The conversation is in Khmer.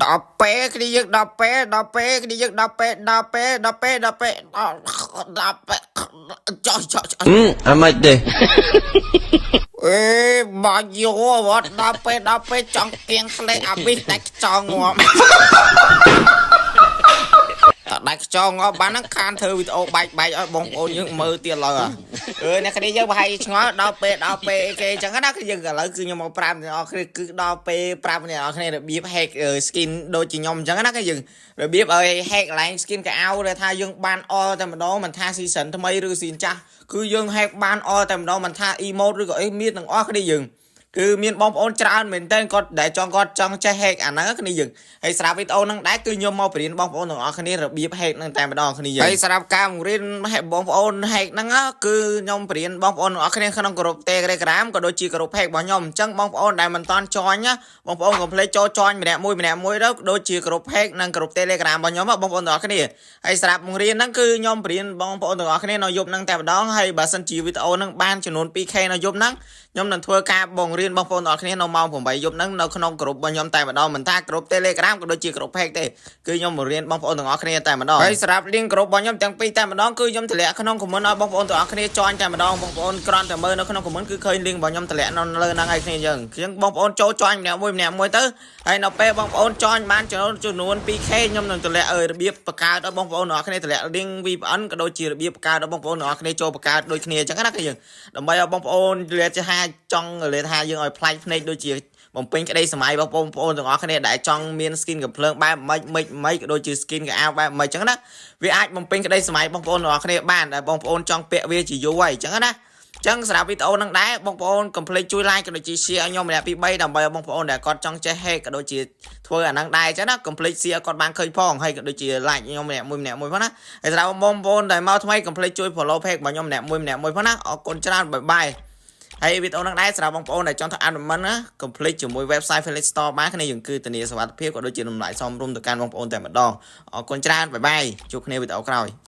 ដល់ពេលគ្នាយើងដល់ពេលដល់ពេលគ្នាយើងដល់ពេលដល់ពេលដល់ពេលដល់ពេលដល់ពេលចុះចុះចុះ ហឹមអាម៉េចទេ អេបាយោវត្តដល់ពេលដល់ពេលចង់គៀងស្លេកអាប៊ីសដាច់ខ្ចោងាប់តដាច់ខ្ចោងាប់បានហ្នឹងខានធ្វើវីដេអូបែកបែកឲ្យបងប្អូនយើងមើលទៀតឡើយអើអ្នកគ្នាយើងប្រហែលជាឆ្ងល់ដល់ពេលដល់ពេលអីគេអញ្ចឹងណាគឺយើងឥឡូវគឺខ្ញុំមកប្រាប់អ្នកនរគ្នាគឺដល់ពេលប្រាប់អ្នកនរគ្នារបៀប hack skin ដូចជាខ្ញុំអញ្ចឹងណាគឺយើងរបៀបឲ្យ hack កន្លែង skin កៅអៅដែលថាយើងបានអល់តែម្ដងមិនថា season ថ្មីឬ season ចាស់គឺយើង hack បានអល់តែម្ដងមិនថា emote ឬក៏អីមានទាំងអស់គ្នាយើងគឺមានបងប្អូនច្រើនមែនតើគាត់ដែលចង់គាត់ចង់ចេះ hack អាហ្នឹងគ្នាយើងហើយស្រាប់វីដេអូហ្នឹងដែរគឺខ្ញុំមកបរៀនបងប្អូនទាំងអស់គ្នារបៀប hack ហ្នឹងតែម្ដងគ្នាយើងហើយស្រាប់ការបង្រៀន hack បងប្អូន hack ហ្នឹងគឺខ្ញុំបរៀនបងប្អូនទាំងអស់គ្នាក្នុងក្រុម Telegram ក៏ដូចជាក្រុម page របស់ខ្ញុំអញ្ចឹងបងប្អូនដែលមិនតាន់ join ណាបងប្អូនកុំភ្លេចចូល join ម្នាក់មួយម្នាក់មួយទៅដូចជាក្រុម page និងក្រុម Telegram របស់ខ្ញុំបងប្អូនទាំងអស់គ្នាហើយស្រាប់បង្រៀនហ្នឹងគឺខ្ញុំបរៀនបងប្អូនទាំងអស់គ្នានៅយប់ហ្នឹងតែម្ដងហើយបើសិនជាវីដេអូហ្នឹងបានចំនួន 2K នៅយប់ហ្នឹងខ្ញុំនឹងធ្វើការបង្រៀនបងប្អូនទាំងអស់គ្នានៅម៉ោង8យប់ហ្នឹងនៅក្នុងក្រុមរបស់ខ្ញុំតែម្ដងមិនថាក្រុម Telegram ក៏ដូចជាក្រុម page ទេគឺខ្ញុំបង្រៀនបងប្អូនទាំងអស់គ្នាតែម្ដងហើយសម្រាប់ link ក្រុមរបស់ខ្ញុំទាំងពីរតែម្ដងគឺខ្ញុំតម្លាក់ក្នុង comment ឲ្យបងប្អូនទាំងអស់គ្នា join តែម្ដងបងប្អូនគ្រាន់តែមើលនៅក្នុង comment គឺឃើញ link របស់ខ្ញុំតម្លាក់នៅលើហ្នឹងហើយគ្នាយើងអញ្ចឹងបងប្អូនចូល join ម្នាក់មួយម្នាក់មួយទៅហើយនៅពេលបងប្អូន join បានចំនួនចំនួន 2K ខ្ញុំនឹងតម្លាក់ឲ្យរបៀបបង្កើតឲ្យបងប្អូនទាំងអស់គ្នាតម្លាក់ link VPN ក៏ដូចជារបៀបបង្កើតឲ្យបងប្អូនទាំងអស់គ្នាចូលបង្កើតដូចគ្នាអញ្ចឹងណាគឺយើងដើម្បីឲ្យបងប្អូនលាថាចង់លាថាយើងឲ្យប្លែកភ្នែកដូចជាបំពេញក្តីសម័យបងប្អូនទាំងអស់គ្នាដែលចង់មាន skin កំភ្លើងបែបម៉េចម៉េចម៉េចក៏ដូចជា skin កៅអៅបែបម៉េចអញ្ចឹងណាវាអាចបំពេញក្តីសម័យបងប្អូនទាំងអស់គ្នាបានដែលបងប្អូនចង់ពាក់វាជាយូរហើយអញ្ចឹងណាចឹងសម្រាប់វីដេអូហ្នឹងដែរបងប្អូនកុំភ្លេចជួយ like ក៏ដូចជា share ឲ្យខ្ញុំម្នាក់ពីរ3ដើម្បីឲ្យបងប្អូនដែលគាត់ចង់ចេះ hack ក៏ដូចជាធ្វើអាហ្នឹងដែរចឹងណាកុំភ្លេច share ឲ្យគាត់បានឃើញផងហើយក៏ដូចជា like ខ្ញុំម្នាក់មួយម្នាក់មួយផងណាហើយសម្រាប់បងប្អូនដែលមកថ្មីកុំភ្លេចជួយ follow page របស់ខ្ញុំម្នាក់មួយម្នាក់មួយផងណាអរគុណច្រើន bye bye ហើយវីដេអូហ្នឹងដែរសម្រាប់បងប្អូនដែលចង់ធ្វើ admin ណាកុំភ្លេចជាមួយ website Felix Store បានគ្នាយើងគឺធានាសុវត្ថិភាពក៏ដូចជាតម្លៃសមរម្យទៅកាន់បងប្អូនតែម្ដងអរគុណច្រើន bye bye ជួបគ្នាវីដេអូក្រោយ។